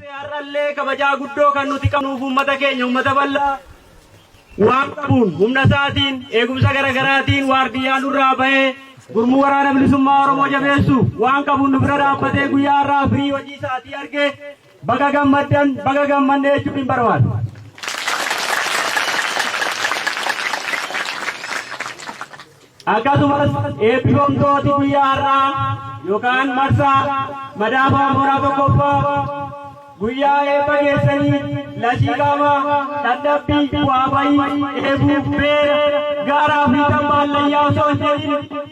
Har'allee kabajaa guddoo kan nuti qabnuuf uummata keenya uummata bal'aa waan qabuun humna isaatiin eegumsa garaagaraatiin waardiyyaa nurraa bahee gurmuu waraana bilisummaa Oromoo jabeessu waan qabuun nu bira dhaabbatee guyyaa har'aa firii hojii isaatii argee baga gammaddan baga gammanne jechuun hin barbaadu. Akkasumas eebbifamtooti guyyaa har'aa yookaan marsaa madaafaa mooraa tokkoffaa guyyaa eebba keessanii lashii qaamaa dhadhabbii bu'aa bayii eebuu beela gaaraa fi tambaallayyaa osoo hin jedhin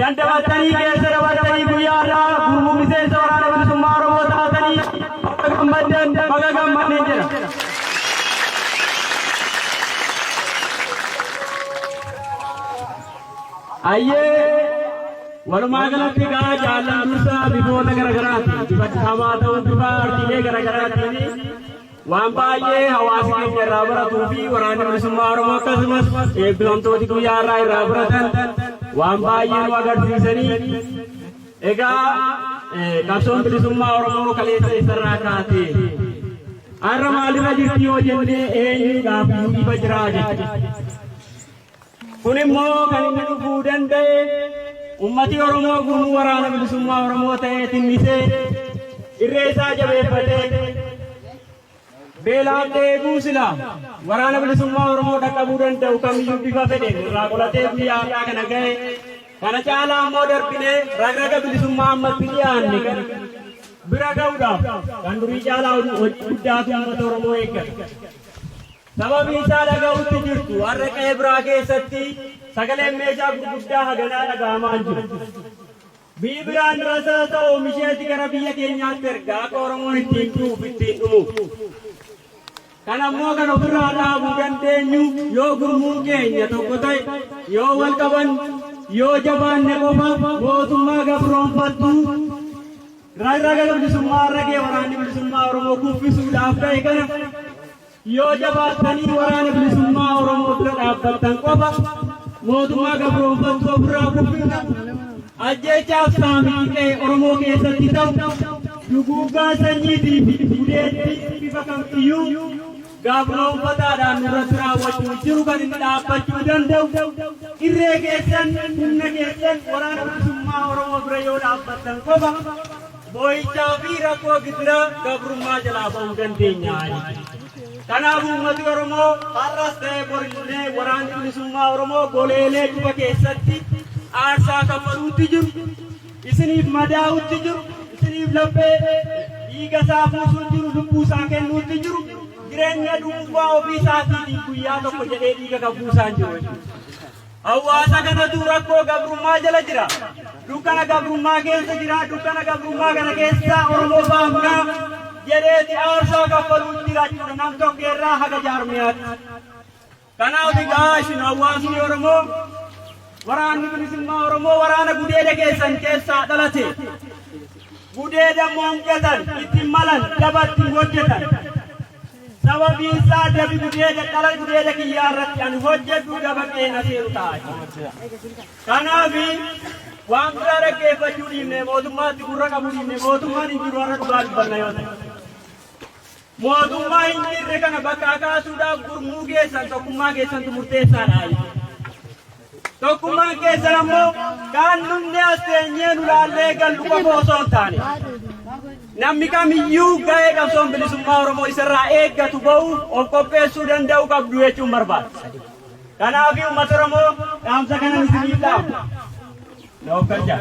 dandamattanii keessa dabartanii guyyaa har'aa gurmuu miseensa waraana bilisummaa Oromoo taatanii baga gammaddan baga gammanneen jedha. Ayyee walumaa galatti egaa jaallan dursaa bifoota garaagaraatiin bifa hamaa ta'uu bifa artiilee garaagaraatiin waan baay'ee hawaasi keenya irraa baratuu fi waraanni bilisummaa Oromoo akkasumas eebbifamtooti guyyaa irraa irraa baratan waan baay'ee nu agarsiisanii egaa qabsoon bilisummaa Oromoo kaleessa isarraa kaate har'a maalirra jirti yoo jennee eenyuudhaaf iyyuu ifa jiraa jechuudha. Kun immoo kan inni dhufuu danda'e ummati Oromoo gurmuu waraana bilisummaa Oromoo ta'ee tinnisee irree isaa jabeeffatee beelaan dheebuu silaa waraana bilisummaa Oromoo dhaqqabuu danda'u kamiyyuu bifa fedheen irraa qolatee guyyaa har'aa kana ga'e kana caalaa immoo darbinee ragraga bilisummaa ammatti dhiyaanne kana bira ga'uudhaaf kan durii caalaa hojii guddaatu uummata Oromoo eeggata. Sababii isaa dhaga'utti jirtu har'a qe'ee biraa keessatti sagaleen meeshaa gurguddaa haganaa dhaga'amaa hin jiru. Biyyi biraan rasaasa oomisheeti gara biyya keenyaatti erga akka Oromoon ittiin du'uuf ittiin dhumuuf. Kan ammoo kan ofirraa dhaabuu dandeenyu yoo gurmuun keenya tokko ta'e, yoo wal qaban, yoo jabaanne qofa mootummaa gabroonfattuu raga bilisummaa irra ga'e waraanni bilisummaa Oromoo kuffisuudhaaf ka'e kana yoo jabaattanii waraana bilisummaa Oromoo bira dhaabbattan qofa mootummaa gabroonfattuu ofirraa kuffifna. Ajjeechaaf saamichi qe'ee Oromoo keessatti ta'u duguuggaa sanyiitii fi gudeeddii bifa kamiyyuu gabroonfataadhaan nurratti raawwachuu jiru kan inni dhaabbachuu danda'u irree keessan humna keessan waraana bilisummaa Oromoo bira yoo dhaabbattan qofa boo'ichaa fi rakkoo gidiraa gabrummaa jalaa ba'uu dandeenya. Kanaaf uummati Oromoo har'as ta'ee borillee waraanni bilisummaa Oromoo goleelee cufa keessatti aarsaa kaffaluutti jiru, isiniif madaa'utti jiru, isiniif laphee dhiiga isaa buusuu jiru, lubbuu isaa kennuutti jiru, jireenya dhuunfaa ofii isaatiitiif guyyaa tokko jedhee dhiiga kan buusaa hin jiru jechuudha. Hawaasa kanatu rakkoo gabrummaa jala jira. Dukkana gabrummaa keessa jira. Dukkana gabrummaa kana keessa Oromoo baafnaa jedheeti aarsaa kaffaluu jira jechuudha. Nam tokko irraa haga jaarmiyaatti. Kanaaf egaa isin hawaasni Oromoo waraanni bilisummaa Oromoo waraana gudeeda keessan keessaa dhalate. Gudeeda moongatan, ittiin malan, daba ittiin hojjetan. Sababiin isaa dabi gudeeda dhala gudeeda kiyyaa irratti ani hojjedhu daba qeena seeru ta'a. Kanaaf waan biraa dhaggeeffachuu dhiifne mootummaatti gurra qabuu dhiifne mootummaan hin jiru har'a dhugaa dubbanna yoo ta'e. Mootummaa hin jirre kana bakkaa kaasuudhaaf gurmuu keessan tokkummaa keessantu murteessaadha. Tokkummaan keessan ammoo kan dhumne as teenyee nu laallee gallu qofa osoo hin taane namni kamiyyuu gahee qabsoon bilisummaa Oromoo isarraa eeggatu ba'uuf of qopheessuu danda'u qabdu jechuun barbaada. Kanaaf uummata Oromoo dhaamsa kanan isiniif dhaamu. Na of galchaa.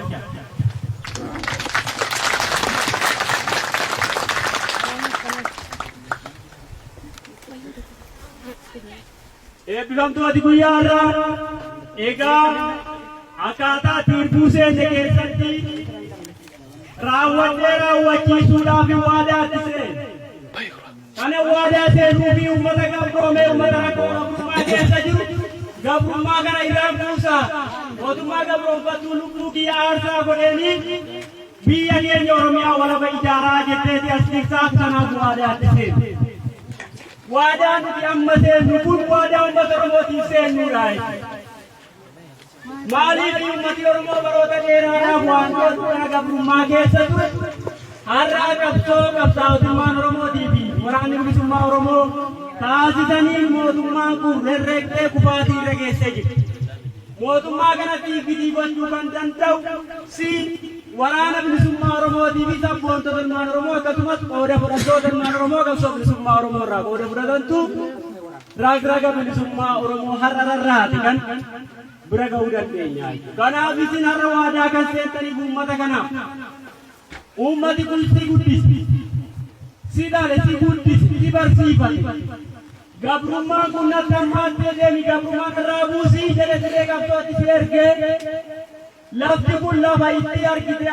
Eebbifamtooti guyyaa har'aa egaa akkaataa itti hirbuu seenne keessatti raawwadhee raawwachiisuudhaaf waadaa itti seene. Kana waadaa seenuu fi uummata gabroomee uummata rakkoo gabrummaa keessa jiru gabrummaa kana irraan buusa. Mootummaa gabroonfattuu lubbuu kiyya aarsaa godheenii biyya keenya Oromiyaa walaba ijaaraa jetteeti as jirtaaf kanaaf waadaa itti seene. Waadaa nuti amma seennu kun waadaa uummata Oromootiif seennuudha jechuudha. Maaliif uummati Oromoo baroota dheeraadhaaf waantota dukkana gabrummaa keessa ture har'a qabsoo qabsaa'otummaan Oromoo Oromoo taasisaniin mootummaan kun rerreeqxee kufaatii irra geessee jirti. Mootummaa kanatti gidii gochuu kan danda'u si waraana bilisummaa Oromootii fi sabboontota ilmaan Oromoo, akkasumas qooda fudhattoota ilmaan Oromoo qabsoo bilisummaa Oromoo irraa qooda fudhatantu ragraga bilisummaa Oromoo har'a rarraate kan bira ga'uu dandeenya. Kanaaf isin har'a waadaa kan seentaniif uummata kanaaf. Uummati kun si guddise, si dhale, si guddise, si barsiifate. Gabrummaan kun natti hammaattee, deemi gabrummaan irraa buusii jedhe dirree qabsootti si ergee, lafti kun lafa itti argite.